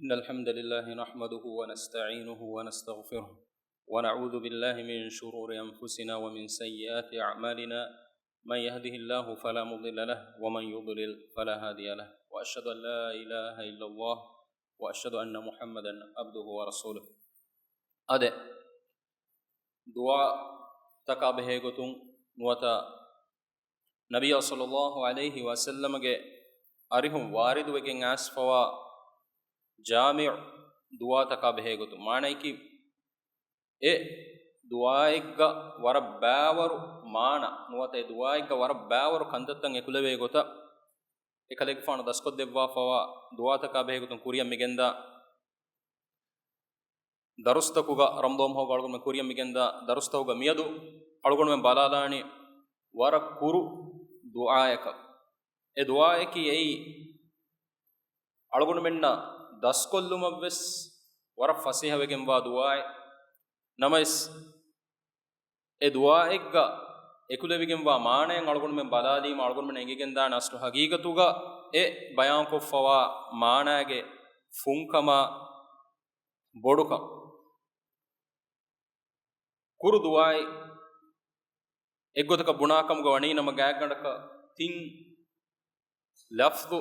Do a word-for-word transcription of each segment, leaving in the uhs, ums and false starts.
إن الحمد لله نحمده ونستعينه ونستغفره، ونعوذ بالله من شرور أنفسنا ومن سيئات أعمالنا، من يهده الله فلا مضل له، ومن يضلل فلا هادي له، وأشهد أن لا إله إلا الله، وأشهد أن محمدا عبده ورسوله. އާދެ، ދުޢާތަކާ ބެހޭ ގޮތުން ނުވަތަ ނަބިއްޔާ ޞައްލައްލާހު ޢަލައިހި ވަސައްލަމަގެ އަރިހުން ވާރިދުވެގެން އައިސްފަވާ ޖާމިޢު ދުޢާތަކާ ބެހޭ ގޮތުން، މާނައަކީ، އެ ދުޢާއެއްގަ ވަރަށް ބާވަރު މާނަ ނުވަތަ އެ ދުޢާއެއްގަ ވަރަށް ބާވަރު ކަންތައްތައް އެކުލެވޭ ގޮތަށް އެކަލޭގެފާނު ދަސްކޮށްދެއްވާފަވާ ދުޢާތަކާ ބެހޭ ގޮތުން ކުރިއަށް މިގެންދާ ދަރުސްތަކުގަ، ރަމަޟާން މަހުގަ އަޅުގަނޑުމެން ކުރިއަށް މިގެންދާ ދަރުސްތަކުގަ މިއަދު އަޅުގަނޑުމެން ބަލާލާނީ ވަރަށް ކުރު ދުޢާއަކަށް. އެ ދުޢާއަކީ އެއީ އަޅުގަނޑުމެންނަށް ދަސްކޮށްލުމަށްވެސް ވަރަށް ފަސޭހަވެގެންވާ ދުޢާއެއް. ނަމަވެސް، އެ ދުޢާއެއްގަ އެކުލެވިގެންވާ މާނައެއް އަޅުގަނޑުމެން ބަލާލީމަ، އަޅުގަނޑުމެން އެނގިގެންދާނެ އަސްލު ހަގީގަތުގަ އެ ބަޔާންކޮށްފަވާ މާނައިގެ ފުންކަމާ ބޮޑުކަން. ކުރު ދުޢާއެއް އެއްގޮތަކަށް ބުނާކަމުގަ ވަނީ ނަމަ، ގާތްގަނޑަކަށް ތިން ލަފްޒު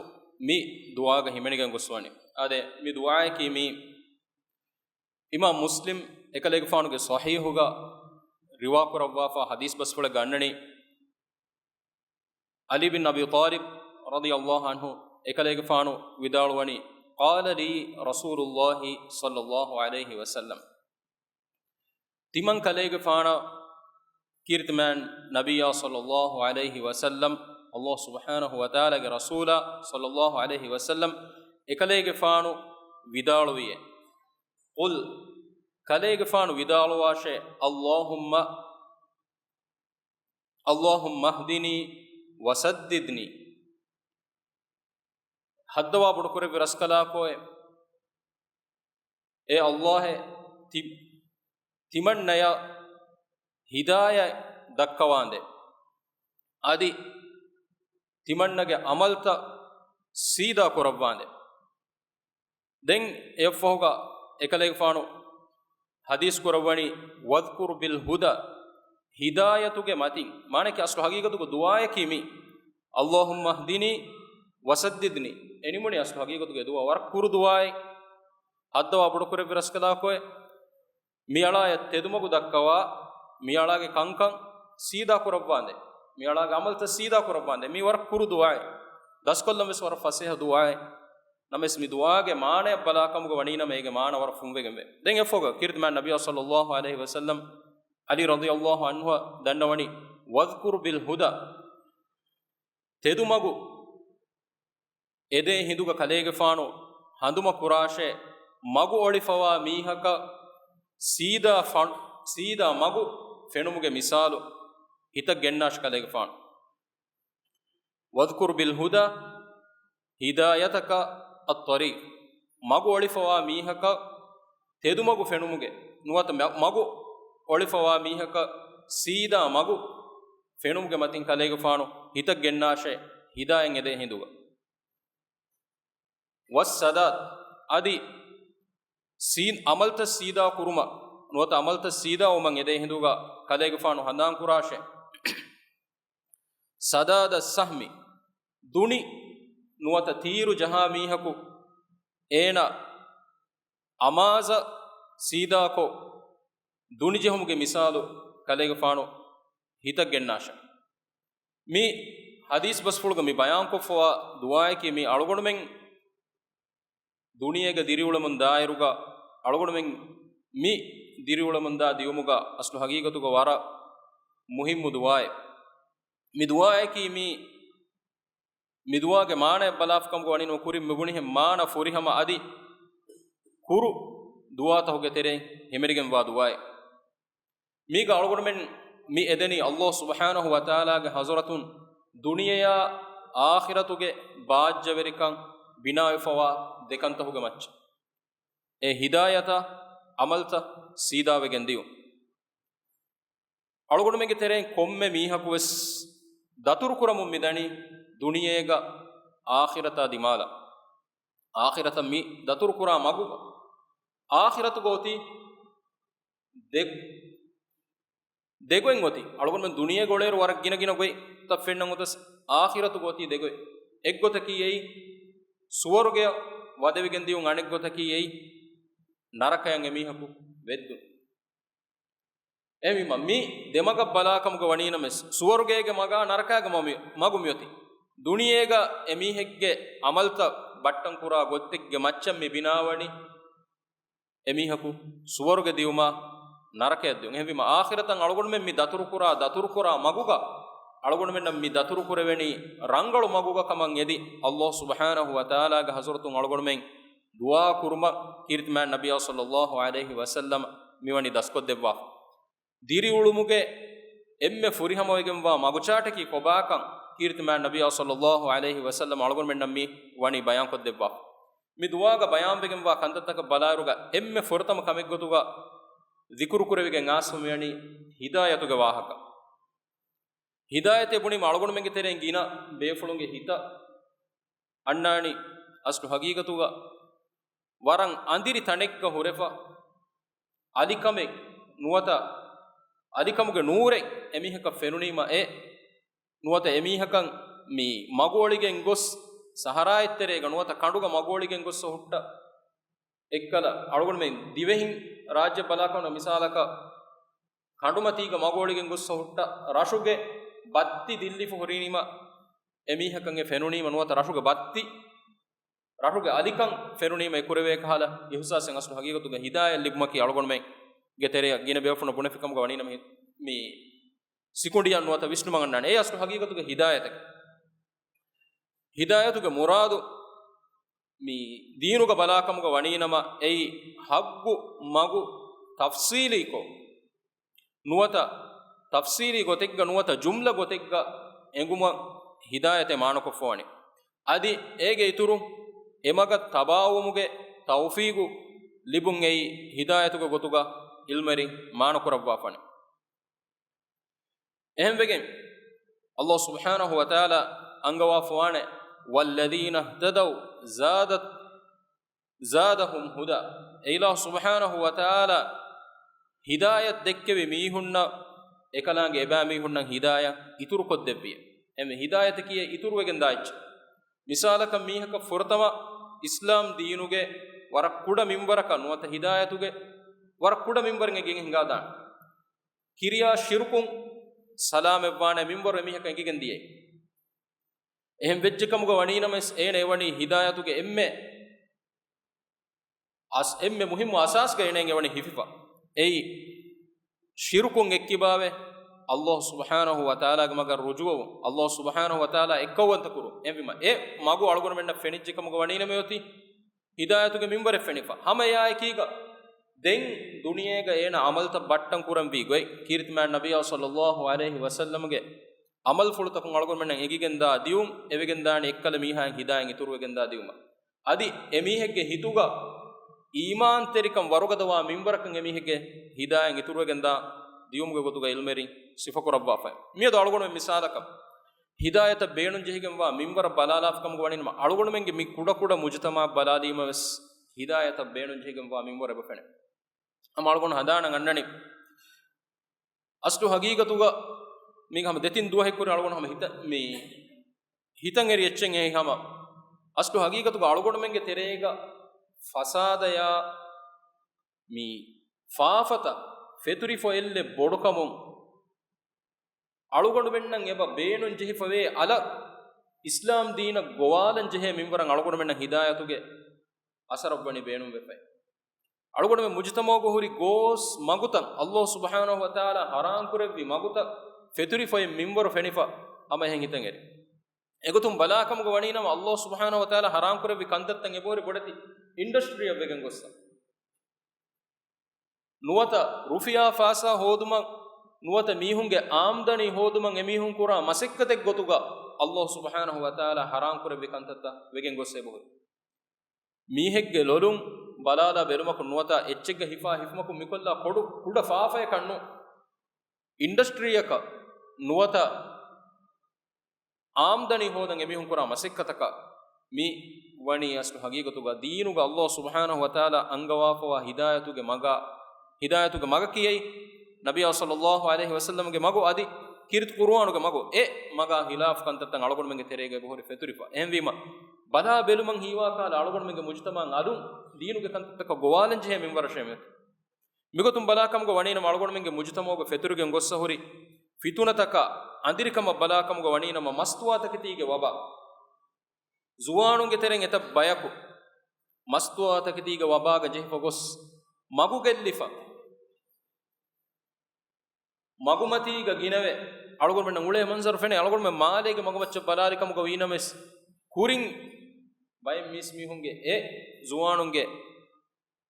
މި ދުޢާގަ ހިމެނިގެން ގޮސްވަނީ. އާދެ، މި ދުޢާއަކީ މީ އިމާމް މުސްލިމް އެކަލޭގެފާނުގެ ޞަޙީޙުގަ ރިވާކުރައްވާފާ ޙަދީޘް ބަސްފުޅެއް ގަންނަނީ، ޢަލީ ބިން އަބީ ޠާލިބް ރަޟިޔަﷲ ޢަންހު އެކަލޭގެފާނު ވިދާޅުވަނީ، قال لي رسول الله صلى الله عليه وسلم، ތިމަން ކަލޭގެފާނަށް ކީރިތިމާން ނަބިއްޔާ ޞައްލައްލާހު ޢަލައިހި ވަސައްލަމް، ﷲ ސުބްޙާނަހު ވަތަޢާލާގެ ރަސޫލާ ޞައްލައްލާހު ޢަލައިހި ވަސައްލަމް އެކަލޭގެފާނު ވިދާޅުވިއޭ، قل، ކަލޭގެފާނު ވިދާޅުވާށޭ، اللهم، اللهم اهدني وسددني، ހައްދަވާ ބޮޑުކުރެއްވި ރަސްކަލާކޯއޭ، އޭ ﷲ އޭ، ތި-، ތިމަންނަޔަށް ހިދާޔަތް ދައްކަވާނދޭ. އަދި ތިމަންނަގެ ޢަމަލްތައް ސީދާ ކުރައްވާނދޭ. ދެން އެއަށްފަހުގަ އެކަލޭގެފާނު ޙަދީޘް ކުރައްވަނީ، واذكر بالهدى، ހިދާޔަތުގެ މަތިން. މާނައަކީ އަސްލު ހަގީގަތުގަ ދުޢާއަކީ މީ، اللهم اهدني وسددني. އެ ނިމުނީ އަސްލު ހަގީގަތުގަ ދުޢާ ވަރަށް ކުރު ދުޢާއެއް. ހައްދަވާ ބޮޑުކުރެއްވި ރަސްކަލާކޮއެ، މިއަޅާޔަށް ތެދުމަގު ދައްކަވާ، މިއަޅާގެ ކަންކަން ސީދާ ކުރައްވާނދޭ، މިއަޅާގެ ޢަމަލްތައް ސީދާ ކުރައްވާނދޭ. މީ ވަރަށް ކުރު ދުޢާއެއް. ދަސްކޮށްލަން ވެސް ވަރަށް ފަސޭހަ ދުޢާއެއް. ނަމަވެސް މި ދުޢާގެ މާނަޔަށް ބަލާކަމުގަ ވަނީނަމަ އޭގެ މާނަ ވަރަށް ފުންވެގެންވޭ. ދެން އެއަށްފަހުގަ ކީރިތިމާން ނަބިއްޔާ ޞައްލައްލާހު ޢަލައިހި ވަސައްލަމް ޢަލީ ރަޟިޔައްލާހު ޢަންހުއަށް ދަންނަވަނީ، واذكر بالهدى، ތެދުމަގު އެދޭ ހިނދުގަ ކަލޭގެފާނު ހަނދުމަ ކުރާށޭ، މަގު އޮޅިފަވާ މީހަކަށް ސީދާ ފަން-، ސީދާ މަގު ފެނުމުގެ މިސާލު ހިތަށް ގެންނާށި ކަލޭގެފާނު. واذكر بالهدى هدايتك الطريق، މަގު އޮޅިފަވާ މީހަކަށް ތެދުމަގު ފެނުމުގެ، ނުވަތަ މަ-، މަގު އޮޅިފަވާ މީހަކަށް ސީދާ މަގު ފެނުމުގެ މަތިން ކަލޭގެފާނު ހިތަށް ގެންނާށޭ، ހިދާޔަތް އެދޭ ހިނދުގަ. والسداد، އަދި ސީ-، ޢަމަލްތައް ސީދާ ކުރުމަށް، ނުވަތަ ޢަމަލްތައް ސީދާ ވުމަށް އެދޭ ހިނދުގަ ކަލޭގެފާނު ހަނދާން ކުރާށޭ. سداد السهم، ދުނި ނުވަތަ ތީރު ޖަހާ މީހަކު އޭނަ އަމާޒަށް ސީދާކޮށް ދުނި ޖެހުމުގެ މިސާލު ކަލޭގެފާނު ހިތަށް ގެންނާށޭ. މި ޙަދީޘް ބަސްފުޅުގަ މި ބަޔާންކޮށްފަވާ ދުޢާއަކީ މީ އަޅުގަނޑުމެން ދުނިޔޭގަ ދިރިއުޅެމުން ދާއިރުގަ އަޅުގަނޑުމެން މި ދިރިއުޅެމުންދާ ދިޔުމުގަ އަސްލު ހަގީގަތުގަ ވަރަށް މުހިއްމު ދުޢާއެއް. މި ދުޢާއަކީ މީ، މި ދުޢާގެ މާނައަށް ބަލާފަކަމުގަ ވަނީ ނުކުރިން މިބުނިހެން މާނަ ފުރިހަމަ އަދި ކުރު ދުޢާތަކުގެ ތެރެއިން ހިމެނިގެންވާ ދުޢާއެއް. މީގަ އަޅުގަނޑުމެން މި އެދެނީ ﷲ ސުބްޙާނަހު ވަތަޢާލާގެ ޙަޟްރަތުން ދުނިޔެޔާ އާޚިރަތުގެ ބާއްޖަވެރިކަން ބިނާވެފަވާ ދެކަންތަކުގެ މައްޗަށް. އެ ހިދާޔަތާ ޢަމަލްތައް ސީދާވެގެން ދިޔުން. އަޅުގަނޑުމެންގެ ތެރެއިން ކޮންމެ މީހަކުވެސް ދަތުރުކުރަމުން މިދަނީ ދުނިޔޭގަ އާޚިރަތާ ދިމާލަށް. އާޚިރަތަށް މި ދަތުރުކުރާ މަގު، އާޚިރަތުގަ އޮތީ ދެ، ދެގޮތް އޮތީ. އަޅުގަނޑުމެން ދުނިޔޭގަ އުޅޭއިރު ވަރަށް ގިނަ ގިނަ ގޮތްތައް ފެންނަން އޮތަސް، އާޚިރަތުގަ އޮތީ ދެގޮތް. އެއްގޮތަކީ އެއީ ސުވަރުގެއަށް ވަދެވިގެން ދިޔުން، އަނެއްގޮތަކީ އެއީ ނަރަކަޔަށް އެމީހަކު ވެއްދުން. އެހެންވީމަ، މި ދެމަގަށް ބަލާކަމުގަ ވަނީނަމަވެސް، ސުވަރުގޭގެ މަގާ ނަރަކާގެ މަ-، މަގު މިއޮތީ. ދުނިޔޭގަ އެމީހެއްގެ އަމަލްތައް ބައްޓަން ކުރާ ގޮތެއްގެ މައްޗަށް މި ބިނާވަނީ އެމީހަކު ސުވަރުގެ ދިޔުމާ ނަރަކަޔަށް ދިޔުން. އެހެންވީމަ، އާޚިރަތަށް އަޅުގަނޑުމެން މި ދަތުރުކުރާ، ދަތުރުކުރާ މަގުގަ އަޅުގަނޑުމެންނަށް މި ދަތުރުކުރެވެނީ ރަނގަޅު މަގުގަ ކަމަށް އެދި، ﷲ ސުބްޙާނަހޫ ވަތަޢާލާގެ ޙަޟްރަތުން އަޅުގަނޑުމެން ދުޢާ ކުރުމަށް ކީރިތި މާތް ނަބިއްޔާ ޞައްލައްލާހު ޢަލައިހި ވަސައްލަމަ މިވަނީ ދަސްކޮށްދެއްވާފަ. ދިރިއުޅުމުގެ އެންމެ ފުރިހަމަވެގެންވާ މަގުޗާޓަކީ ކޮބާކަން ކީރިތި މާތް ނަބިއްޔާ ޞައްލައްލާހު ޢަލައިހި ވަސައްލަމަ އަޅުގަނޑުމެންނަށް މި ވަނީ ބަޔާންކޮށްދެއްވާފަ. މި ދުޢާގަ ބަޔާންވެގެންވާ ކަންތައްތަކަށް ބަލާއިރުގަ އެންމެ ފުރަތަމަ ކަމެއްގޮތުގަ ޛިކުރު ކުރެވިގެން އާސްފަ މިވަނީ ހިދާޔަތުގެ ވާހަކަ. ހިދާޔަތޭ ބުނީމަ އަޅުގަނޑުމެންގެ ތެރެއިން ގިނަ ބޭފުޅުންގެ ހިތަށް އަންނާނީ އަސްލު ހަގީގަތުގަ ވަރަށް އަނދިރި ތަނެއްގަ ހުރެފަ، އަލިކަމެއް ނުވަތަ އަލިކަމުގެ ނޫރެއް އެމީހަކަށް ފެނުނީމަ އެ ނުވަތަ އެމީހަކަށް މި މަގުއޮޅިގެން ގޮސް ސަހަރާއެއްތެރޭގަ ނުވަތަ ކަނޑުގަ މަގުއޮޅިގެން ގޮސް ހުއްޓަ އެއްކަލަ އަޅުގަނޑުމެން ދިވެހިން ރާއްޖެ ބަލާކަމުން މިސާލަކަށް ކަނޑުމަތީގަ މަގުއޮޅިގެން ގޮސް ހުއްޓަ ރަށުގެ ބައްތި ދިއްލިފަ ހުރީނީމަ އެމީހަކަށް އެ ފެނުނީމަ ނުވަތަ ރަށުގެ ބައްތި ރަށުގެ އަލިކަން ފެނުނީމަ އެ ކުރެވޭ ކަހަލަ އިހުސާސެއް އަސްލު ހަގީގަތުގަ ހިދާޔަތް ލިބުމަކީ އަޅުގަނޑުމެންގެ ތެރެއަށް ގިނަ ބޭފުޅުން ބުނެފި ކަމުގަ ވަނީނަމަ މި ސިކުނޑިއަށް ނުވަތަ ވިސްނުމަށް އަންނާނެ. އެ އަސްލު ހަގީގަތުގެ ހިދާޔަތަކީ. ހިދާޔަތުގެ މުރާދު މި ދީނުގަ ބަލާކަމުގަ ވަނީނަމަ އެއީ ހައްގު މަގު ތަފްސީލީކޮށް ނުވަތަ ތަފްސީލީ ގޮތެއްގަ ނުވަތަ ޖުމްލަ ގޮތެއްގަ އެނގުމަށް ހިދާޔަތޭ މާނަކޮށްފަވަނީ. އަދި އޭގެ އިތުރުން އެމަގަށް ތަބާވުމުގެ ތައުފީގު ލިބުން އެއީ ހިދާޔަތުގެ ގޮތުގަ ޢިލްމުވެރިން މާނަކުރައްވާފަނެ. އެހެންވެގެން ﷲ ސުބްޙާނަހޫ ވަތަޢާލާ އަންގަވާފަވާނެ، وَالَّذِينَ اهْتَدَوْا زَادَتْ، زَادَهُمْ هُدًى. އެއިލާހު ސުބްޙާނަހޫ ވަތަޢާލާ ހިދާޔަތް ދެއްކެވި މީހުންނަށް، އެކަލާނގެ އެބައިމީހުންނަށް ހިދާޔަތް އިތުރުކޮށްދެއްވިއޭ. އެމެ ހިދާޔަތަކީ އެ އިތުރުވެގެންދާ އެއްޗެއް. މިސާލަކަށް މީހަކަށް ފުރަތަމަ އިސްލާމް ދީނުގެ ވަރަށް ކުޑަ މިންވަރަކަށް ނުވަތަ ހިދާޔަތުގެ ވަރަށް ކުޑަ މިންވަރެއް އެނގިގެން ހިނގާދާނެ. ކިރިޔާ ޝިރުކުން ސަލާމަތްވާނެ މިންވަރު އެމީހަކަށް އެނގިގެން ދިޔައީ. އެހެން ވެއްޖެ ކަމުގަ ވަނީނަމަވެސް އޭނަ އެވަނީ ހިދާޔަތުގެ އެންމެ އަސް، އެންމެ މުހިއްމު އަސާސްގަ އޭނަ އެވަނީ ހިފިފަ. އެއީ ޝިރުކުން އެއްކިބާވެ، ﷲ ސުބްޙާނަހޫ ވަތަޢާލާގެ މަގަށް ރުޖޫޢަވުން، ﷲ ސުބްޙާނަހޫ ވަތަޢާލާ އެއްކައުވަންތަ ކުރުން. އެހެންވީމަ އެ މަގު އަޅުގަނޑުމެންނަށް ފެނިއްޖެ ކަމުގަ ވަނީނަމަ އޮތީ ހިދާޔަތުގެ މިންވަރެއް ފެނިފަ. ހަމަ އެއާއެކީގަ ދެން ދުނިޔޭގަ އޭނަ ޢަމަލްތައް ބައްޓަން ކުރަންވީ ގޮތް، ކީރިތި މާތް ނަބިއްޔާ ޞައްލައްލާހު ޢަލައިހި ވަސައްލަމްގެ ޢަމަލްފުޅުތަކުން އަޅުގަނޑުމެންނަށް އެނގިގެންދާ ދިޔުން، އެވެގެންދާނެ އެއްކަލަ މީހާއިން ހިދާޔަތް އިތުރުވެގެންދާ ދިޔުމަށް. އަދި އެމީހެއްގެ ހިތުގަ އީމާންތެރިކަން ވަރުގަދަވާ މިންވަރަކަށް އެމީހެއްގެ ހިދާޔަތް އިތުރުވެގެންދާ ދިޔުމުގެ ގޮތުގަ ޢިލްމުވެރިން ސިފަކުރައްވާފައި. މިއަދު އަޅުގަނޑުމެން މިސާލަކަށް ހިދާޔަތަށް ބޭނުންޖެހިގެންވާ މިންވަރަށް ބަލާލާފިކަމުގަ ވަނީނަމަ، އަޅުގަނޑުމެންގެ މި ކުޑަކުޑަ މުޖުތަމަޢަށް ބަލާލީމަވެސް ހިދާޔަތަށް ބޭނުންޖެހިގެންވާ މިންވަރު އެބަ ފެނޭ. ހަމަ އަޅުގަނޑު ހަނދާނަށް އަންނަނީ. އަސްލު ހަގީގަތުގަ މީގަ ހަމަ ދެތިން ދުވަހެއް ކުރިން އަޅުގަނޑު ހަމަ ހިތަށް މި ހިތަށް އެރި އެއްޗެއް ހަމަ އަސްލު ހަގީގަތުގަ އަޅުގަނޑުމެންގެ ތެރޭގަ ފަސާދަޔާ މި ފާފަތައް ފެތުރިފަ އެއްލެއް ބޮޑުކަމުން އަޅުގަނޑުމެންނަށް އެބަ ބޭނުން ޖެހިފަވޭ އަލަށް އިސްލާމް ދީނަށް ގޮވާލަން ޖެހޭ މިންވަރަށް އަޅުގަނޑުމެންނަށް ހިދާޔަތުގެ އަސަރަށް ވަނީ ބޭނުންވެފައި. އަޅުގަނޑުމެން މުޖުތަމަޢުގަ ހުރި ގޯސް މަގުތައް، ﷲ ސުބްޙާނަހޫ ވަތަޢާލާ ޙަރާމް ކުރެއްވި މަގުތައް ފެތުރިފައި މިންވަރު ފެނިފަ ހަމަ އެހެން ހިތަށް އެރި. އެގޮތުން ބަލާކަމުގަ ވަނީނަމަ، ﷲ ސުބްޙާނަހޫ ވަތަޢާލާ ޙަރާމް ކުރެއްވި ކަންތައްތައް އެބަހުރި ބޮޑެތި އިންޑަސްޓްރީއަށް ވެގެން ގޮއްސަ. ނުވަތަ ރުފިޔާ ފާސާ ހޯދުމަށް، ނުވަތަ މީހުންގެ އާމްދަނީ ހޯދުމަށް އެމީހުން ކުރާ މަސައްކަތެއް ގޮތުގަ ﷲ ސުބްޙާނަހޫ ވަތަޢާލާ ޙަރާމް ކުރެއްވި ކަންތައްތައް ވެގެން ގޮއްސަ އެބަހުރި. މީހެއްގެ ލޮލުން ބަލާލާ ބެލުމަކުން ނުވަތަ އެއްޗެއްގަ ހިފާ ހިފުމަކުން މިކޮށްލާ ކޮޑު ކުޑަ ފާފަޔަކަށް ނޫން. އިންޑަސްޓްރީއަކަށް ނުވަތަ އާމްދަނީ ހޯދަން އެމީހުން ކުރާ މަސައްކަތަކަށް މި ވަނީ އަސްލު ހަގީގަތުގަ ދީނުގަ ﷲ ސުބްޙާނަހޫ ވަތަޢާލާ އަންގަވާފަވާ ހިދާޔަތުގެ މަގާ، ހިދާޔަތުގެ މަގަކީ އެއީ ނަބިއްޔާ ޞައްލައްލާހު ޢަލައިހި ވަސައްލަމްގެ މަގު އަދި ކީރިތި ޤުރުއާނުގެ މަގު. އެ މަގާ ޚިލާފު ކަންތައްތައް އަޅުގަނޑުމެންގެ ތެރޭގަ އެބަހުރި ފެތުރިފަ. އެހެންވީމަ، ބަލާ ބެލުމަށް ހީވާ ކަހަލަ އަޅުގަނޑުމެންގެ މުޖުތަމަޢަށް އަލުން ދީނުގެ ކަންތައްތަކަށް ގޮވާލަން ޖެހޭ މިންވަރަށޭ މިއޮތީ. މިގޮތުން ބަލާކަމުގަ ވަނީނަމަ އަޅުގަނޑުމެންގެ މުޖުތަމަޢުގަ ފެތުރިގެން ގޮއްސަ ހުރި ފިތުނަތަކާ އަނދިރިކަމަށް ބަލާކަމުގަ ވަނީނަމަ މަސްތުވާތަކެތީގެ ވަބާ، ޒުވާނުންގެ ތެރެއިން އެތައް ބަޔަކު މަސްތުވާތަކެތީގެ ވަބާގަ ޖެހިފަ ގޮސް މަގު ގެއްލިފަ، މަގުމަތީގަ ގިނަވެ، އަޅުގަނޑުމެންނަށް އުޅޭ މަންޒަރު ފެނޭ. އަޅުގަނޑުމެން މާލޭގެ މަގުމައްޗަށް ބަލާލި ކަމުގަ ވީނަމަވެސް، ކުރިން ބައެއް މީސްމީހުންގެ އެ ޒުވާނުންގެ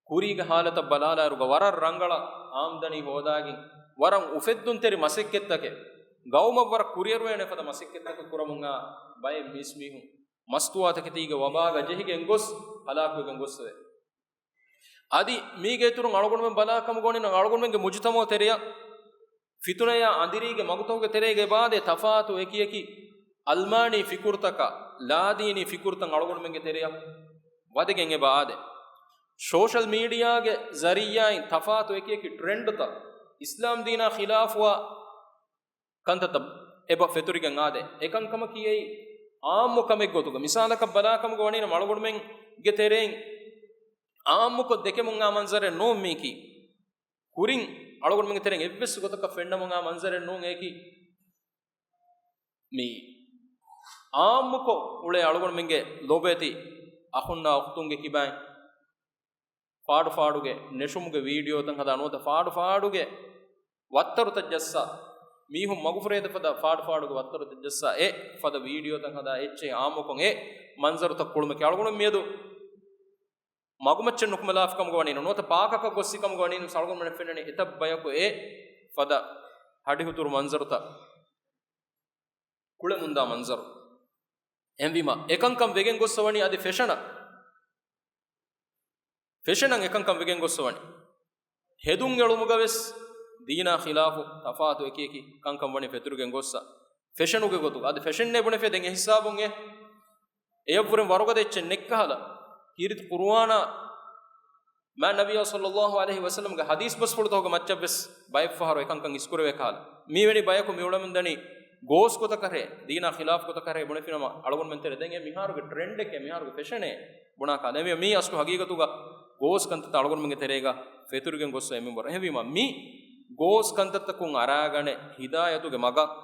ކުރީގެ ހާލަތަށް ބަލާލާއިރުގަ ވަރަށް ރަނގަޅަށް އާމްދަނީ ހޯދާގެން، ވަރަށް އުފެއްދުންތެރި މަސައްކަތްތަކެއް، ގައުމަށް ވަރަށް ކުރިއެރުވޭނެ ފަދަ މަސައްކަތްތަކެއް ކުރަމުން އާ ބައެއް މީސްމީހުން މަސްތުވާތަކެތީގެ ވަބާގަ ޖެހިގެން ގޮސް ހަލާކުވެގެން ގޮއްސެވެ. އަދި މީގެ އިތުރުން އަޅުގަނޑުމެން ބަލާ ކަމުގަ ވަނީ އަޅުގަނޑުމެންގެ މުޖުތަމަޢު ތެރެއަށް ފިތުނަޔާ އަނދިރީގެ މަގުތަކުގެ ތެރޭގަ އެބަ އާދޭ ތަފާތު އެކި އެކި އަލްމާނީ ފިކުރުތަކާ، ލާދީނީ ފިކުރުތައް އަޅުގަނޑުމެންގެ ތެރެއަށް ވަދެގެން އެބަ އާދޭ. ސޯޝަލް މީޑިއާގެ ޒަރީއާއިން ތަފާތު އެކި އެކި ޓްރެންޑްތައް، އިސްލާމް ދީނާ ޚިލާފުވާ ކަންތައްތައް އެބަ ފެތުރިގެން އާދޭ. އެކަންކަމަކީ އެއީ އާއްމު ކަމެއް ގޮތުގަ. މިސާލަކަށް ބަލާކަމުގަ ވަނީނަމަ އަޅުގަނޑުމެންގެ ތެރެއިން އާއްމުކޮށް ދެކެމުން އާ މަންޒަރެއް ނޫން މީކީ. ކުރިން އަޅުގަނޑުމެންގެ ތެރެއިން އެއްވެސް ގޮތަކަށް ފެންނަމުން އާ މަންޒަރެއް ނޫން އޭކީ. މި އާއްމުކޮށް އުޅޭ އަޅުގަނޑުމެންގެ ލޯބިވެތި އަޚުންނާ އުޚްތުންގެ ކިބައިން ފާޑުފާޑުގެ ނެށުމުގެ ވީޑިއޯތައް ހަދާ ނުވަތަ ފާޑުފާޑުގެ ވައްތަރުތައް ޖައްސާ، މީހުން މަގުފުރޭދޭ ފަދަ ފާޑުފާޑުގެ ވައްތަރުތައް ޖައްސާ އެ ފަދަ ވީޑިއޯތައް ހަދާ އެއްޗެހި އާއްމުކޮށް އެ މަންޒަރުތައް ކުޅުމަކީ އަޅުގަނޑު މިއަދު މަގުމައްޗަށް ނުކުމެލާފިކަމުގަ ވަނީ ނުވަތަ ޕާކަކަށް ގޮއްސިކަމުގަ ވަނީ ނުވަތަ އަޅުގަނޑުމެންނަށް ފެންނަނީ އެތައް ބަޔަކު އެ ފަދަ ހަޑިހުތުރު މަންޒަރުތައް، ކުޅެމުންދާ މަންޒަރު. އެހެންވީމަ އެކަންކަން ވެގެން ގޮއްސަ ވަނީ އަދި ފެޝަނަށް، ފެޝަނަށް އެކަންކަން ވެގެން ގޮއްސަ ވަނީ. ހެދުން އެޅުމުގަ ވެސް ދީނާ ޚިލާފު ތަފާތު އެކި އެކި ކަންކަން ވަނީ ފެތުރިގެން ގޮއްސަ. ފެޝަނުގެ ގޮތުގަ އަދި ފެޝަންއޭ ބުނެފި ދެން އެ ހިސާބުން އެ އެޔަށްވުރެން ވަރުގަދަ އެއްޗެއް ނެއްކަހަލަ، ކީރިތި ޤުރުއާނާ މާތް ނަބިއްޔާ ޞައްލައްލާހު ޢަލައިހި ވަސައްލަމްގެ ޙަދީޘް ބަސްފުޅުތަކުގެ މައްޗަށްވެސް ބައެއްފަހަރު އެކަންކަން އިސްކުރެވޭ ކަހަލަ. މީވެނި ބަޔަކު މިއުޅެމުންދަނީ ގޯސް ގޮތަކަށޭ، ދީނާ ޚިލާފް ގޮތަކަށޭ ބުނެފިނަމަ، އަޅުގަނޑުމެން ތެރޭ ދެން އެ މިހާރުގެ ޓްރެންޑެކޭ، މިހާރުގެ ފެޝަނޭ ބުނާ ކަހަލަ. އެމީ އަސްލު ހަގީގަތުގަ ގޯސް ކަންތައްތައް އަޅުގަނޑުމެންގެ ތެރޭގަ ފެތުރިގެން ގޮއްސަ އެ މިންވަރު. އެހެންވީމަ، މި ގޯސް ކަންތައްތަކުން އަރާގަނެ ހިދާޔަތުގެ މަގަށް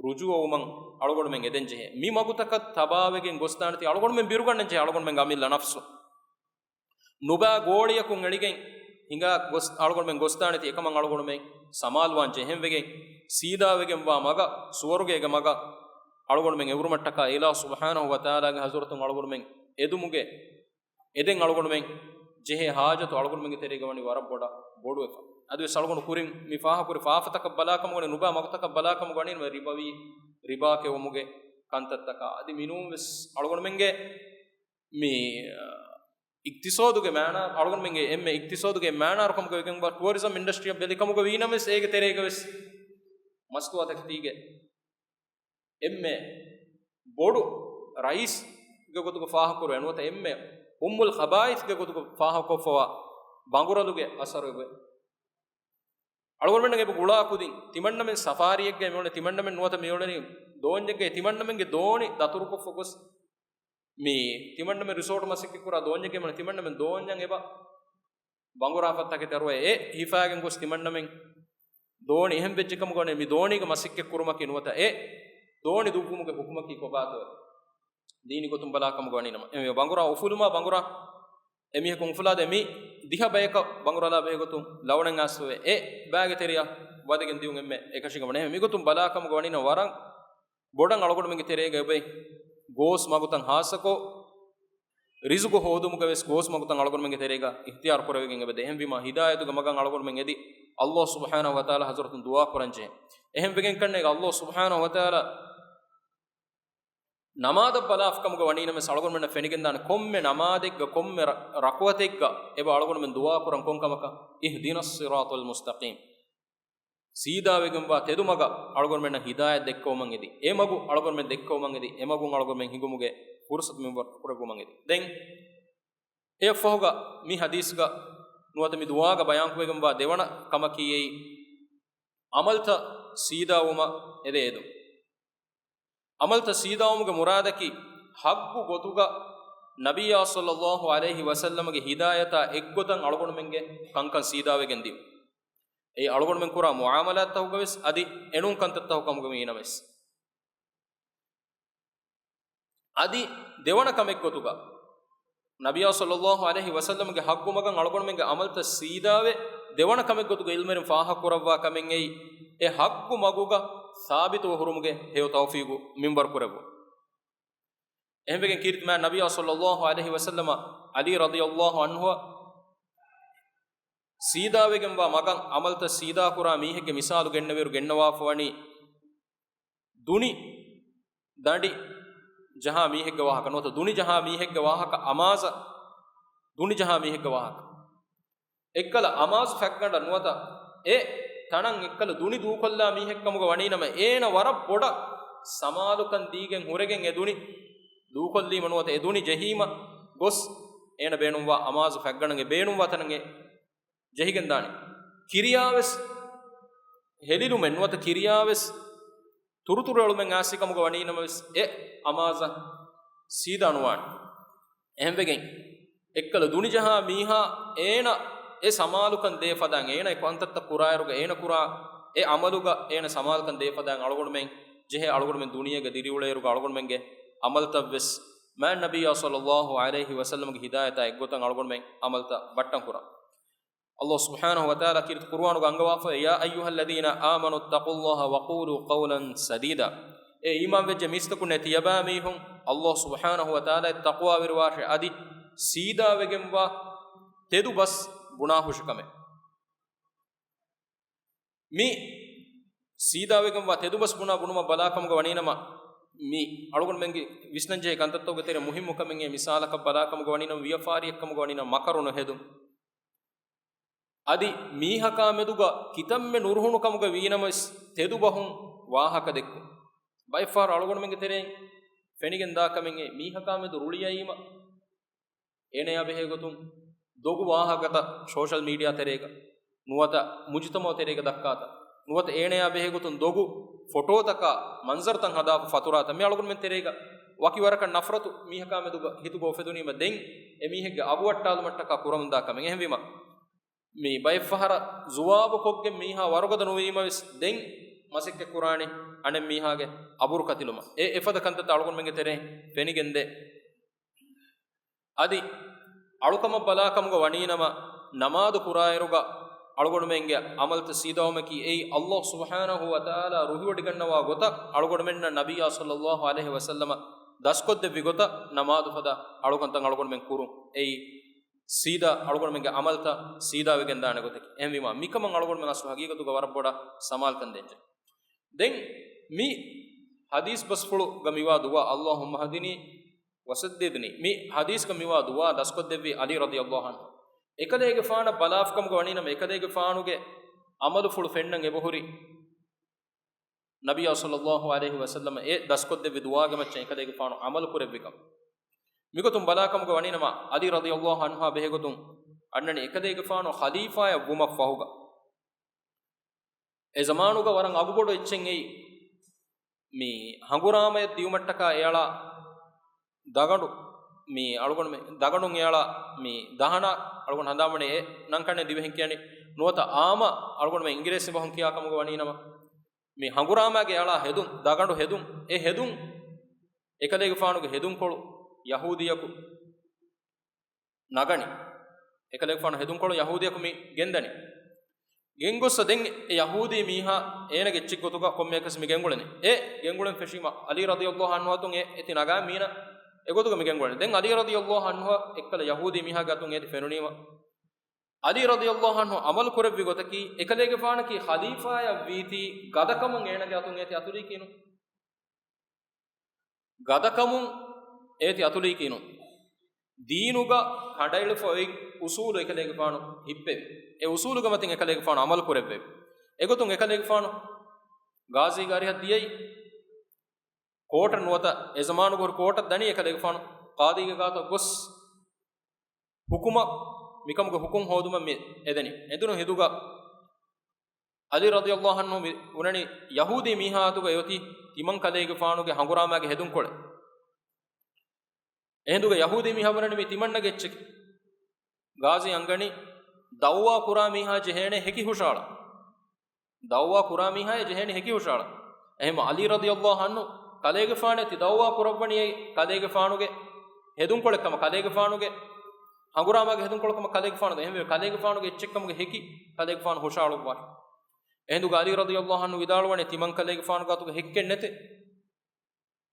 ރުޖޫޢަވުމަށް އަޅުގަނޑުމެން އެދެން ޖެހޭ. މި މަގުތަކަށް ތަބާވެގެން ގޮސްދާނެތީ އަޅުގަނޑުމެން ބިރުގަންނަން ޖެހޭ އަޅުގަނޑުމެންގެ އަމިއްލަ ނަފްސު. ނުބާ ގޯޅިއަކުން އެޅިގެން ހިނގާ ގޮސް އަޅުގަނޑުމެން ގޮސްދާނެތީ އެކަމަށް އަޅުގަނޑުމެން ސަމާލުވާން ޖެހެންވެގެން، ސީދާވެގެންވާ މަގަށް، ސުވަރުގޭގެ މަގަށް އަޅުގަނޑުމެން އެވުރުމަށްޓަކާ އިލާހު ސުބްޙާނަހު ވަތަޢާލާގެ ޙަޟްރަތުން އަޅުގަނޑުމެން އެދުމުގެ އެދެން އަޅުގަނޑުމެން ޖެހޭ ޙާޖަތު އަޅުގަނޑުމެންގެ ތެރޭގަ ވަނީ ވަރަށް ބޮޑަށް ބޮޑުވެފަ. އަދިވެސް އަޅުގަނޑު ކުރިން މި ފާހަކުރި ފާފަތަކަށް ބަލާކަމުގަ ވަނީ ނުބާ މަގުތަކަށް ބަލާކަމުގަ ވަނީ ރިބަވީ، ރިބާ ކެއުމުގެ ކަންތައްތަކާ. އަދި މިނޫންވެސް އަޅުގަނޑުމެންގެ މި، އާ، އިޤްތިޞާދުގެ މާނާ، އަޅުގަނޑުމެންގެ އެންމެ އިޤްތިޞާދުގެ މާނާރު ކަމުގަ ވެގެންވާ ޓުއަރިޒަމް އިންޑަސްޓްރީއަށް ބެލި ކަމުގަ ވީނަމަވެސް އޭގެ ތެރޭގަވެސް މަސްތުވާތަކެތީގެ އެންމެ ބޮޑު ރައީސްގެ ގޮތުގަ ފާހަގަކުރެވޭ ނުވަތަ އެންމެ އުއްމުލް ޚަބާއިސްގެ ގޮތުގަ ފާހަގަކޮށްފަވާ ބަނގުރަލުގެ އަސަރު އެބަ. އަޅުގަނޑުމެންނަށް އެބަ ގުޅާ ކުދިން ތިމަންނަމެން ސަފާރީއެއްގައި މިއުޅެނީ، ތިމަންނަމެން ނުވަތަ މިއުޅެނީ ދޯންޏެއްގައި، ތިމަންނަމެންގެ ދޯނި ދަތުރުކޮށްފަ ގޮސް މި ތިމަންނަމެން ރިސޯޓު މަސައްކަތް ކުރާ ދޯންޏެއްގައި މިއުޅެނީ ތިމަންނަމެން ދޯންޏަށް އެބަ ބަނގުރާފަ ތަކެތި އަރުވައި އެ ހިފާގެން ގޮސް ތިމަންނަމެން ދޯނި އެހެން ވެއްޖެ ކަމުގަ ވަނީ މި ދޯނީގެ މަސައްކަތް ކުރުމަކީ ނުވަތަ އެ ދޯނި ދުއްވުމުގެ ހުކުމަކީ ކޮބާތޯ؟ ދީނީ ގޮތުން ބަލާ ކަމުގަ ވަނީ ނަމަ، އެ ބަނގުރާ އުފުލުމާ ބަނގުރާ އެމީހަކު އުފުލާދޭ މި ދިހަ ބަޔަކަށް ބަނގުރާލާ ބެހޭގޮތުން ލަވަނަން އާސްވެ އެ ބައިގެ ތެރެއަށް ވަދެގެން ދިޔުން އެންމެ އެކަށީގެން ވަނީ. އެހެން މިގޮތުން ބަލާ ކަމުގަ ވަނީ ނަމަ ވަރަށް ބޮޑަށް އަޅުގަނޑުމެންގެ ތެރޭގަ އެބައި ގޯސް މަގުތައް ހާއްސަކޮށް ރިޒުގު ހޯދުމުގަ ވެސް ގޯސް މަގުތައް އަޅުގަނޑުމެންގެ ތެރޭގަ އިޚްތިޔާރު ކުރެވިގެން އެބަދޭ. އެހެންވީމާ ހިދާޔަތުގެ މަގަށް އަޅުގަނޑުމެން އެދި ﷲ ސުބްޙާނަހޫ ވަތަޢާލާ ޙަޟްރަތުން ދުޢާ ކުރަންޖެހޭ. އެހެން ވެގެން ކަންނޭގަ ﷲ ސުބްޙާނަހޫ ވަތަޢާލާ ނަމާދަށް ބަލާފަ ކަމުގަ ވަނީ ނަމަވެސް އަޅުގަނޑުމެންނަށް ފެނިގެންދާނެ ކޮންމެ ނަމާދެއްގަ ކޮންމެ ރަ-، ރަކުޢަތެއްގަ އެބަ އަޅުގަނޑުމެން ދުޢާ ކުރަން ކޮން ކަމަކަށް؟ اهدنا الصراط المستقيم. ސީދާވެގެންވާ ތެދުމަގަށް އަޅުގަނޑުމެންނަށް ހިދާޔަތް ދެއްކަވަމަށް އެދި، އެ މަގު އަޅުގަނޑުމެން ދެއްކަވަމަށް އެދި، އެ މަގުން އަޅުގަނޑުމެން ހިނގުމުގެ ފުރުސަތު މިންވަރު ކުރެއްވުމަށް އެދި. ދެން އެއަށްފަހުގަ މި ޙަދީޘްގަ ނުވަތަ މި ދުޢާގަ ބަޔާންކުރެވިގެންވާ ދެވަނަ ކަމަކީ އެއީ، ޢަމަލުތައް ސީދާވުމަށް އެދޭ އެދުން. ޢަމަލުތައް ސީދާވުމުގެ މުރާދަކީ، ޙައްޤު ގޮތުގަ ނަބިއްޔާ ޞައްލައްލާހު ޢަލައިހި ވަސައްލަމަގެ ހިދާޔަތާ އެއްގޮތަށް އަޅުގަނޑުމެންގެ ކަންކަން ސީދާވެގެން ދިޔުން. އެއީ އަޅުގަނޑުމެން ކުރާ މުޢާމަލާތްތަކުގަވެސް އަދި އެނޫން ކަންތައްތަކު ކަމުގަ ވީނަމަވެސް. އަދި ދެވަނަ ކަމެއްގޮތުގަ، ނަބިއްޔާ ޞައްލައްލާހު ޢަލައިހި ވަސައްލަމަގެ ޙައްޤު މަގަށް އަޅުގަނޑުމެންގެ ޢަމަލުތައް ސީދާވެ، ދެވަނަ ކަމެއްގޮތުގަ ޢިލްމުވެރިން ފާހަގަކުރައްވާ ކަމެއް އެއީ، އެ ޙައްޤު މަގުގަ ސާބިތުވެ ހުރުމުގެ ހެޔޮ ތައުފީޤު މިންވަރު ކުރެއްވުން. އެހެންވެގެން ކީރިތި މާތް ނަބިއްޔާ ޞައްލައްލާހު ޢަލައިހި ވަސައްލަމަ ޢަލީ ރަޟިޔައްލާހު ޢަންހުއަށް ސީދާވެގެންވާ މަގަށް ޢަމަލުތައް ސީދާކުރާ މީހެއްގެ މިސާލު ގެންނެވިއިރު ގެންނަވާފަ ވަނީ، ދުނި ދަނޑި ޖަހާ މީހެއްގެ ވާހަކަ ނުވަތަ ދުނި ޖަހާ މީހެއްގެ ވާހަކަ، އަމާޒަށް ދުނި ޖަހާ މީހެއްގެ ވާހަކަ. އެއްކަލަ އަމާޒު ފަތްގަނޑަށް ނުވަތަ އެ ތަނަށް އެއްކަލަ ދުނި ދޫކޮށްލާ މީހެއް ކަމުގަ ވަނީނަމަ، އޭނަ ވަރަށް ބޮޑަށް ސަމާލުކަން ދީގެން ހުރެގެން އެ ދުނި ދޫކޮށްލީމަ ނުވަތަ އެ ދުނި ޖެހީމަ ގޮސް، އޭނަ ބޭނުންވާ އަމާޒު ފަތްގަނޑަށް އެ ބޭނުންވާ ތަނަށް އެ ޖެހިގެން ދާނެ. ކިރިޔާވެސް ހެލިލުމެއް ނުވަތަ ކިރިޔާވެސް ތުރުތުރު އެޅުމެއް އާސި ކަމުގަ ވަނީނަމަވެސް، އެ އަމާޒަށް ސީދާ ނުވާނެ. އެހެންވެގެން، އެއްކަލަ ދުނި ޖަހާ މީހާ އޭނަ އެ ސަމާލުކަން ދޭ ފަދައިން، އޭނަ އެ ކަންތައްތައް ކުރާއިރުގަ، އޭނަ ކުރާ އެ ޢަމަލުގަ އޭނަ ސަމާލުކަން ދޭ ފަދައިން އަޅުގަނޑުމެން ޖެހޭ އަޅުގަނޑުމެން ދުނިޔޭގަ ދިރިއުޅޭއިރުގަ އަޅުގަނޑުމެންގެ ޢަމަލުތައްވެސް މާތް ނަބިއްޔާ ޞައްލައްލާހު ޢަލައިހި ވަސައްލަމަގެ ހިދާޔަތާ އެއްގޮތަށް އަޅުގަނޑުމެން ޢަމަލުތައް ބައްޓަން ކުރާ. ﷲ ސުބްޙާނަހު ވަތަޢާލާ ކީރިތި ޤުރުއާނުގަ އަންގަވާފައި، "يا أيها الذين آمنوا اتقوا الله وقولوا قولا سديدا." އޭ އީމާންވެއްޖެ މީސްތަކުންނޭ ތިޔަބައިމީހުން، ﷲ ސުބްޙާނަހު ވަތަޢާލާއަށް ތަޤްވާވެރިވާށޭ، އަދި ސީދާވެގެންވާ ތެދު ބަސް ބުނާހުށިކަމެއް. މި ސީދާވެގެންވާ ތެދު ބަސް ބުނާ ބުނުމަށް ބަލާކަމުގަ ވަނީނަމަ، މި އަޅުގަނޑުމެންގެ ވިސްނަންޖެހޭ ކަންތައްތަކުގެ ތެރޭ މުހިއްމު ކަމެއް އެ މިސާލަކަށް ބަލާކަމުގަ ވަނީނަމަ، ވިޔަފާރިއެއްކަމުގަ ވަނީނަމަ މަކަރު ނުހެދުން. އަދި މީހަކާ މެދުގަ ކިތަންމެ ނުރުހުނު ކަމުގަ ވީނަމަވެސް ތެދުބަހުން ވާހަކަ ދެއްކުން. ބައެއްފަހަރު އަޅުގަނޑުމެންގެ ތެރެއިން ފެނިގެން ދާ ކަމެއް އެ މީހަކާ މެދު ރުޅިއައީމަ، އޭނަޔާ ބެހޭ ގޮތުން ދޮގު ވާހަކަތައް ސޯޝަލް މީޑިއާ ތެރޭގަ ނުވަތަ މުޖުތަމަޢު ތެރޭގަ ދައްކާތަން ނުވަތަ އޭނަޔާ ބެހޭ ގޮތުން ދޮގު ފޮޓޯތަކާ މަންޒަރުތައް ހަދާފަ ފަތުރާތަން މި އަޅުގަނޑުމެން ތެރޭގަ ވަކި ވަރަކަށް ނަފްރަތު މީހަކާ މެދުގަ ހިތުގަ އުފެދުނީމަ ދެން އެ މީހެއްގެ އަގު ވައްޓާލުމަށްޓަކާ ކުރަމުންދާ ކަމެއް. އެހެންވީމަ، މި ބައެއްފަހަރަށް ޒުވާބު ކޮށްގެން މީހާ ވަރުގަދަ ނުވީމަވެސް، ދެން މަސައްކަތް ކުރާނީ އަނެއް މީހާގެ އަބުރު ކަތިލުމަށް. އެ އެފަދަ ކަންތައްތައް އަޅުގަނޑުމެންގެ ތެރެއިން ފެނިގެންދޭ. އަދި އަޅުކަމަށް ބަލާކަމުގަ ވަނީނަމަ، ނަމާދު ކުރާއިރުގަ އަޅުގަނޑުމެންގެ ޢަމަލުތައް ސީދާވުމަކީ އެއީ ﷲ ސުބްޙާނަހު ވަތަޢާލާ ރުހިވޮޑިގަންނަވާ ގޮތަށް، އަޅުގަނޑުމެންނަށް ނަބިއްޔާ ޞައްލައްލާހު ޢަލައިހި ވަސައްލަމަ ދަސްކޮށްދެއްވި ގޮތަށް ނަމާދު ފަދަ އަޅުކަންތައް އަޅުގަނޑުމެން ކުރުން. އެއީ ސީދާ އަޅުގަނޑުމެންގެ ޢަމަލުތައް ސީދާވެގެން ދާނެ ގޮތަކީ. އެހެންވީމާ، މިކަމަށް އަޅުގަނޑުމެން އަސްލު ޙަޤީޤަތުގަ ވަރަށް ބޮޑަށް ސަމާލުކަން ދޭންޖެ. ދެން މި ޙަދީޘް ބަސްފުޅުގަ މިވާ ދުޢާ، اللهم اهدني وسددني، މި ޙަދީޘްގަ މިވާ ދުޢާ ދަސްކޮށްދެއްވީ ޢަލީ ރަޟިޔައްލާހު ޢަންހު. އެކަލޭގެފާނަށް ބަލާފަކަމުގަ ވަނީނަމަ، އެކަލޭގެފާނުގެ ޢަމަލުފުޅު ފެންނަން އެބަހުރި ނަބިއްޔާ ޞައްލައްލާހު ޢަލައިހި ވަސައްލަމަ އެ ދަސްކޮށްދެއްވި ދުޢާގެ މައްޗަށް އެކަލޭގެފާނު ޢަމަލު ކުރެއްވިކަން. މިގޮތުން ބަލާކަމުގަ ވަނީނަމަ، ޢަލީ ރަޟިޔައްލާހު ޢަންހާ ބެހޭގޮތުން އަންނަނީ އެކަލޭގެފާނު ޚަލީފާއެއް ވުމަށްފަހުގަ. އެ ޒަމާނުގަ ވަރަށް އަގުބޮޑު އެއްޗެއް އެއީ، މި ހަނގުރާމަޔަށް ދިޔުމަށްޓަކާ އެއަޅާ ދަގަނޑު، މި އަޅުގަނޑުމެ-، ދަގަނޑުން އެއަޅާ މި ދަހަނާ އަޅުގަނޑު ހަނދާންވަނީ އެ ނަންކަންނޭ ދިވެހިން ކިޔަނީ. ނުވަތަ އާއްމަ އަޅުގަނޑުމެ އިނގިރޭސި ބަހުން ކިޔާ ކަމުގަ ވަނީނަމަ، މި ހަނގުރާމާގެ އަޅާ ހެދުން، ދަގަނޑު ހެދުން، އެ ހެދުން، އެކަލޭގެފާނުގެ ހެދުންކޮޅު ޔަހޫދިޔަކު ނަގަނީ. އެކަލޭގެފާނު ހެދުންކޮޅު ޔަހޫދިޔަކު މި ގެންދަނީ. ގެންގޮއްސަ ދެން އެ ޔަހޫދީ މީހާ އޭނަގެ އެއްޗެއްގޮތުގަ ކޮންމެއަކަސް މި ގެންގުޅެނީ. އެ ގެންގުޅެން ފެށީމަ ޢަލީ ރަޟިޔައްލާހު ޢަންހު އަތުން އެ އެތި ނަގާ މީނަ އެގޮތުގަ މި ގެންގުޅެނީ. ދެން ޢަލީ ރަޟިޔައްލާހު ޢަންހު އެއްކަލަ ޔަހޫދީ މީހާގެ އަތުން އޭތި ފެނުނީމަ، ޢަލީ ރަޟިޔައްލާހު ޢަންހު ޢަމަލު ކުރެއްވި ގޮތަކީ، އެކަލޭގެފާނަކީ ޚަލީފާއަށް ވީތީ ގަދަކަމުން އޭނަގެ އަތުން އޭތި އަތުލީކީނު. ގަދަކަމުން އޭތި އަތުލީކީނު. ދީނުގަ ކަނޑައެޅިފަ އޮތް އުސޫލު އެކަލޭގެފާނު ހިއްޕެވި. އެ އުސޫލުގެ މަތިން އެކަލޭގެފާނު ޢަމަލު ކުރެއްވެވި. އެގޮތުން އެކަލޭގެފާނު ޣާޒީގެ އަރިހަށް ދިޔައީ. ކޯޓަށް ނުވަތަ އެ ޒަމާނުގެ ހުރި ކޯޓަށް ދަނީ އެކަލޭގެފާނު ޤާޟީގެ ގާތަށް ގޮސް ހުކުމަށް މިކަމުގެ ހުކުމް ހޯދުމަށް މި އެދެނީ. އެދުނު ހިނދުގަ ޢަލީ ރަޟިޔަﷲ ޢަންހު މި ބުނަނީ ޔަހޫދީ މީހާ އަތުގަ އޮތީ ތިމަން ކަލޭގެފާނުގެ ހަނގުރާމާގެ ހެދުންކޮޅެއް. އެހިނދުގަ ޔަހޫދީ މީހާ ބުނަނީ މީ ތިމަންނަގެ އެއްޗެކޭ. ޤާޟީ އަންގަނީ ދަޢުވާ ކުރާ މީހާ ޖެހޭނެ ހެކި ހުށައަޅަން. ދަޢުވާ ކުރާ މީހާ ޖެހޭނެ ހެކި ހުށައަޅަން. އެހެން ޢަލީ ރަޟިޔަﷲ ޢަންހު ކަލޭގެފާނެ ތި ދަޢުވާ ކުރައްވަނީ އެއީ ކަލޭގެފާނުގެ ހެދުންކޮޅެއްކަމަށް، ކަލޭގެފާނުގެ ހަނގުރާމާގެ ހެދުންކޮޅެއްކަމަށް ކަލޭގެފާނުގެ. އެހެންވެ ކަލޭގެފާނުގެ އެއްޗެއްކަމުގެ ހެކި ކަލޭގެފާނު ހުށައަޅުއްވާށި. އެހިނދުގަ ޢަލީ ރަޟިޔަﷲ ޢަންހު ވިދާޅުވަނީ ތިމަން ކަލޭގެފާނު ގާތުގަ ހެއްކެއް ނެތޭ.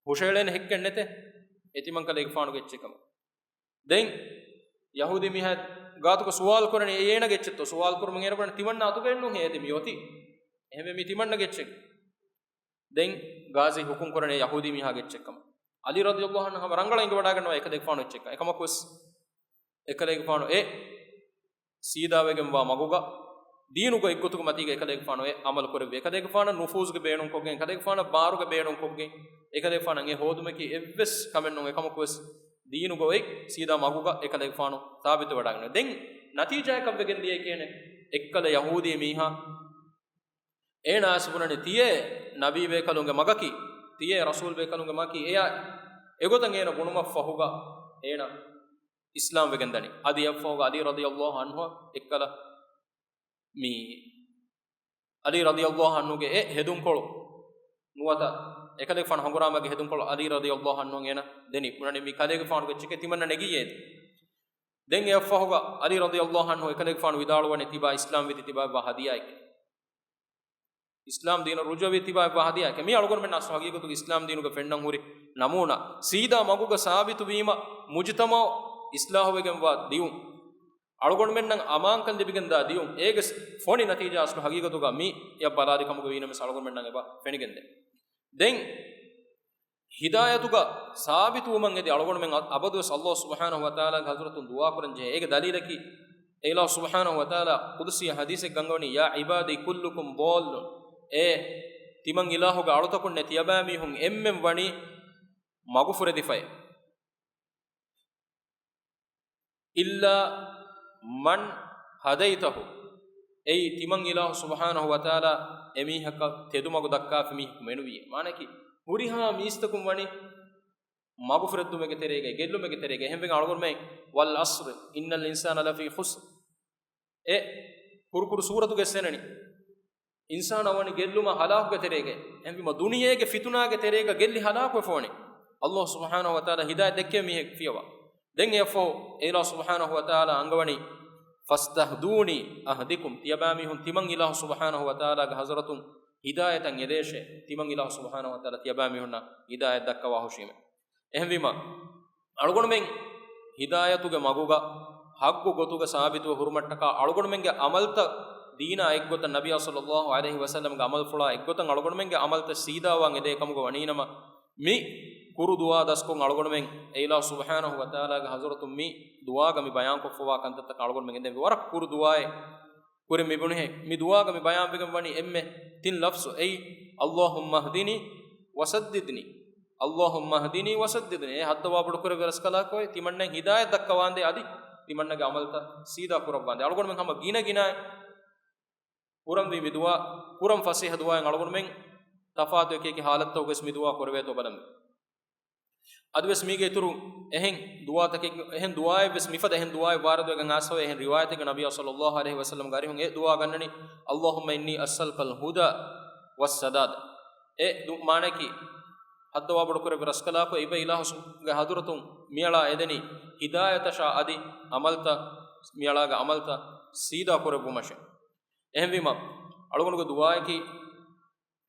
ހުށައެޅޭނެ ހެއްކެއް ނެތޭ. އެ ތިމަން ކަލޭގެފާނުގެ އެއްޗެއްކަމަށް. ދެން ޔަހޫދީ މީހާ ގާތުގަ ސުވާލު ކުރަނީ އެ އޭނަގެ އެއްޗެއްތޯ؟ ސުވާލު ކުރުމުން އޭނަ ބުނަނީ ތިމަންނަ އަތުގައެއްނޫން އޭ ދެ މި އޮތީ. އެހެންވެ މީ ތިމަންނަގެ އެއްޗެއް. ދެން ޤާޟީ ހުކުމް ކުރަނީ ޔަހޫދީ މީހާގެ އެއްޗެއްކަމަށް. ޢަލީ ރަޟިޔަﷲ ޢަންހު ހަމަ ރަނގަޅަށް އެނގިވަޑައިގަންނަވާ އެކަލޭގެފާނު އެއްޗެއްކަން. އެކަމަކުވެސް އެކަލޭގެފާނު އެ ސީދާވެގެންވާ މަގުގަ ދީނުގަ އެއްގޮތުގަ މަތީގަ އެކަލޭގެފާނު އެ ޢަމަލު ކުރެއްވި. އެކަލޭގެފާނަށް ނުފޫޒުގެ ބޭނުންކޮށްގެން، އެކަލޭގެފާނަށް ބާރުގެ ބޭނުންކޮށްގެން، އެކަލޭގެފާނަށް އެ ހޯދުމަކީ އެއްވެސް ކަމެއް ނޫން. އެކަމަކުވެސް ދީނުގަ އޮތް ސީދާ މަގުގަ އެކަލޭގެފާނު ސާބިތުވެވަޑައިގަންނަވާ. ދެން ނަތީޖާއަކަށް ވެގެން ދިޔައީ ކިހިނެއް؟ އެއްކަލަ ޔަހޫދީ މީހާ އޭނާ އައިސް ބުނަނީ ތިޔޭ ނަބީ ބޭކަލުންގެ މަގަކީ، ތިޔޭ ރަސޫލް ބޭކަލުންގެ މަގަކީ އެއާ. އެގޮތަށް އޭނަ ބުނުމަށްފަހުގަ އޭނަ އިސްލާމް ވެގެން ދަނީ. އަދި އެއަށްފަހުގަ ޢަލީ ރަޟިޔަﷲ ޢަންހު އެއްކަލަ މި ޢަލީ ރަޟިޔަﷲ ޢަންހުގެ އެ ހެދުންކޮޅު ނުވަތަ އެކަލޭގެފާނު ހަނގުރާމާގެ ހެދުންކޮޅު ޢަލީ ރަޟިޔަﷲ ޢަންހު އޭނަ ދެނީ. ބުނަނީ މި ކަލޭގެފާނުގެ އެއްޗެކޭ ތިމަންނަ ނެގިއްޔޭ. ދެން އެއަށްފަހުގަ ޢަލީ ރަޟިޔަﷲ ޢަންހު އެކަލޭގެފާނު ވިދާޅުވަނީ ތިބާ އިސްލާމް ވީތީ ތިބާ އެއްވާ ހަދިޔާއެކޭ. އިސްލާމް ދީނަށް ރުޖޫޢަވީ ތިބާ އެއްވާ ހަދިޔާއެކޭ. މީ އަޅުގަނޑުމެންނަށް އަސްލު ހަގީގަތުގަ އިސްލާމް ދީނުގަ ފެންނަން ހުރި ނަމޫނާ. ސީދާ މަގުގަ ސާބިތުވީމަ މުޖުތަމަޢު އިސްލާހުވެގެންވާ ދިޔުން. އަޅުގަނޑުމެންނަށް އަމާންކަން ލިބިގެންދާ ދިޔުން. އޭގެ ފޮނި ނަތީޖާ އަސްލު ހަގީގަތުގަ މި އެއަށް ބަލާލި ކަމުގަ ވީނަމަވެސް އަޅުގަނޑުމެންނަށް އެބަ ފެނިގެންދޭ. ދެން ހިދާޔަތުގަ ސާބިތުވުމަށް އެދި އަޅުގަނޑުމެން އަ-، އަބަދުވެސް ﷲ ސުބްޙާނަހޫ ވަތަޢާލާގެ ޙަޟްރަތުން ދުޢާ ކުރަން ޖެހޭ. އޭގެ ދަލީލަކީ، އެ އިލާހު ސުބްޙާނަހޫ ވަތަޢާލާ ޤުދުސީ ޙަދީޘެއް އަންގަވަނީ، "يا عبادي كلكم ضالون." އޭ ތިމަން އިލާހުގެ އަޅުތަކުންނޭ ތިޔަބައިމީހުން އެންމެން ވަނީ މަގުފުރެދިފައޭ. "إلا من هديته." އެއީ ތިމަން އިލާހު ސުބްޙާނަހޫ ވަތަޢާލާ އެމީހަކަށް ތެދުމަގު ދައްކާފި މީހަކު މެނުވިއޭ. މާނައަކީ، ހުރިހާ މީސްތަކުން ވަނީ މަގުފުރެއްދުމެއްގެ ތެރޭގައި، ގެއްލުމެއްގެ ތެރޭގައި. އެހެންވެގެން އަޅުގަނޑުމެން، "والعصر إن الإنسان لفي خسر." އެ ކުރުކުރު ސޫރަތުގައި އެއްސެން އެނގޭ. އިންސާނާ ވަނީ ގެއްލުމާ ހަލާކުގެ ތެރޭގައި. އެހެންވީމަ ދުނިޔޭގެ ފިތުނާގެ ތެރޭގަ ގެއްލި ހަލާކުވެފަ ވަނީ. ﷲ ސުބްޙާނަހޫ ވަތަޢާލާ ހިދާޔަތް ދެއްކޭ މީހެއް ފިޔަވާ. ދެން އެއަށްފަހު އެ އިލާހު ސުބްޙާނަހޫ ވަތަޢާލާ އަންގަވަނީ، "فاستهدوني أهدكم." ތިޔަބައިމީހުން ތިމަން އިލާހު ސުބްޙާނަހޫ ވަތަޢާލާގެ ޙަޟްރަތުން ހިދާޔަތަށް އެދޭށޭ. ތިމަން އިލާހު ސުބްޙާނަހޫ ވަތަޢާލާ ތިޔަބައިމީހުންނަށް ހިދާޔަތް ދައްކަވާ ހުށީމޭ. އެހެންވީމަ، އަޅުގަނޑުމެން ހިދާޔަތުގެ މަގުގަ ޙައްޤު ގޮތުގަ ސާބިތުވެ ހުރުމަށްޓަކާ އަޅުގަނޑުމެންގެ ޢަމަލްތައް ދީނާ އެއްގޮތަށް، ނަބިއްޔާ ޞައްލައްލާހު ޢަލައިހި ވަސައްލަމްގެ ޢަމަލްފުޅާ އެއްގޮތަށް އަޅުގަނޑުމެންގެ ޢަމަލްތައް ސީދާވާން އެދޭ ކަމުގަ ވަނީނަމަ، މި ކުރު ދުޢާ ދަސްކޮށް އަޅުގަނޑުމެން އެ އިލާހު ސުބްޙާނަހޫ ވަތަޢާލާގެ ޙަޟްރަތުން މި ދުޢާގަ މި ބަޔާންކޮށްފަވާ ކަންތައްތަކަށް އަޅުގަނޑުމެން އެދެން ވަރަށް ކުރު ދުޢާއެއް. ކުރިން މި ބުނިހެން، މި ދުޢާގަ މި ބަޔާންވެގެން ވަނީ އެންމެ ތިން ލަފްޒު. އެއީ، "اللهم اهدني وسددني، اللهم اهدني وسددني." އޭ ހައްދަވާ ބޮޑުކުރެއްވި ރަސްކަލާކޮއެ، ތިމަންނައަށް ހިދާޔަތް ދައްކަވާނދޭ އަދި ތިމަންނަގެ ޢަމަލްތައް ސީދާ ކުރައްވާނދޭ. އަޅުގަނޑުމެން ހަމަ ގިނަ ގިނައިން ކުރަންވީ މި ދުޢާ، ކުރަން ފަސޭހަ ދުޢާއެއް. އަޅުގަނޑުމެން ތަފާތު އެކި އެކި ޙާލަތްތަކުގައި ވެސް މި ދުޢާ ކުރެވޭތޯ ބަލަން. އަދިވެސް މީގެ އިތުރު އެހެން ދުޢާތަކެއް، އެހެން ދުޢާއެއްވެސް މިފަދަ އެހެން ދުޢާއެއް ވާރިދުވެގެން އައިސްފަވޭ. އެހެން ރިވާޔަތެއްގަ ނަބިއްޔާ ޞައްލައްލާހު ޢަލައިހި ވަސައްލަމްގެ އަރިހުން އެ ދުޢާ ގަންނަނީ، "اللهم إني أسألك الهدى والسداد." އެ ދު-، މާނައަކީ، ހައްދަވާ ބޮޑުކުރެއްވި ރަސްކަލާކޮ، އިބަ އިލާހުގެ ޙަޟްރަތުން މިއަޅާ އެދެނީ ހިދާޔަތަށާ އަދި ޢަމަލްތައް، މިއަޅާގެ ޢަމަލްތައް ސީދާ ކުރެއްވުމަށޭ. އެހެންވީމަ، އަޅުގަނޑުގެ ދުޢާއަކީ،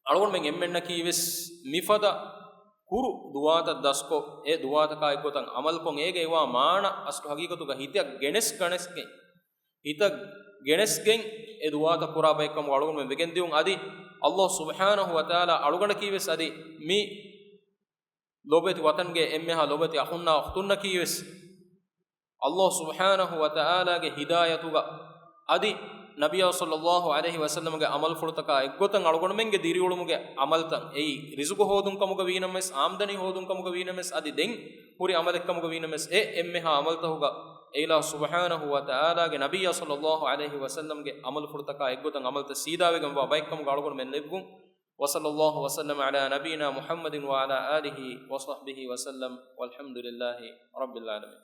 އަޅުގަނޑުމެން އެންމެންނަކީ ވެސް މިފަދަ ކުރު ދުޢާތައް ދަސްކޮށް، އެ ދުޢާތަކާ އެއްގޮތަށް ޢަމަލުކޮށް، އޭގައިވާ މާނަ އަސްލު ހަގީގަތުގަ ހިތަށް ގެނެސް ގަނެސްގެން، ހިތަށް ގެނެސްގެން އެ ދުޢާތައް ކުރާ ބައެއްކަމުގަ އަޅުގަނޑުމެން ވެގެންދިޔުން. އަދި ﷲ ސުބްޙާނަހޫ ވަތަޢާލާ އަޅުގަނޑަކީ ވެސް އަދި މި ލޮބުވެތި ވަޠަންގެ އެންމެހާ ލޮބުވެތި އަޚުންނާ އުޚްތުންނަކީ ވެސް ﷲ ސުބްޙާނަހޫ ވަތަޢާލާގެ ހިދާޔަތުގަ އަދި ނަބިއްޔާ ޞައްލައްލާހު ޢަލައިހި ވަސައްލަމްގެ ޢަމަލުފުޅުތަކާ އެއްގޮތަށް އަޅުގަނޑުމެންގެ ދިރިއުޅުމުގެ ޢަމަލުތައް، އެއީ ރިޒުގު ހޯދުން ކަމުގަ ވީނަމަވެސް، އާމްދަނީ ހޯދުން ކަމުގަ ވީނަމަވެސް، އަދި ދެން ހުރި ޢަމަލެއް ކަމުގަ ވީނަމަވެސް، އެ އެންމެހާ ޢަމަލުތަކުގަ އެއިލާހު ސުބްޙާނަހު ވަ ތަޢާލާގެ ނަބިއްޔާ ޞައްލައްލާހު ޢަލައިހި ވަސައްލަމްގެ ޢަމަލުފުޅުތަކާ އެއްގޮތަށް ޢަމަލުތައް ސީދާވެގެންވާ ބައެއްކަމުގަ އަޅުގަނޑުމެން ލެއްވުން. وصلى الله وسلم على نبينا محمد وعلى آله وصحبه وسلم، والحمد لله رب العالمين.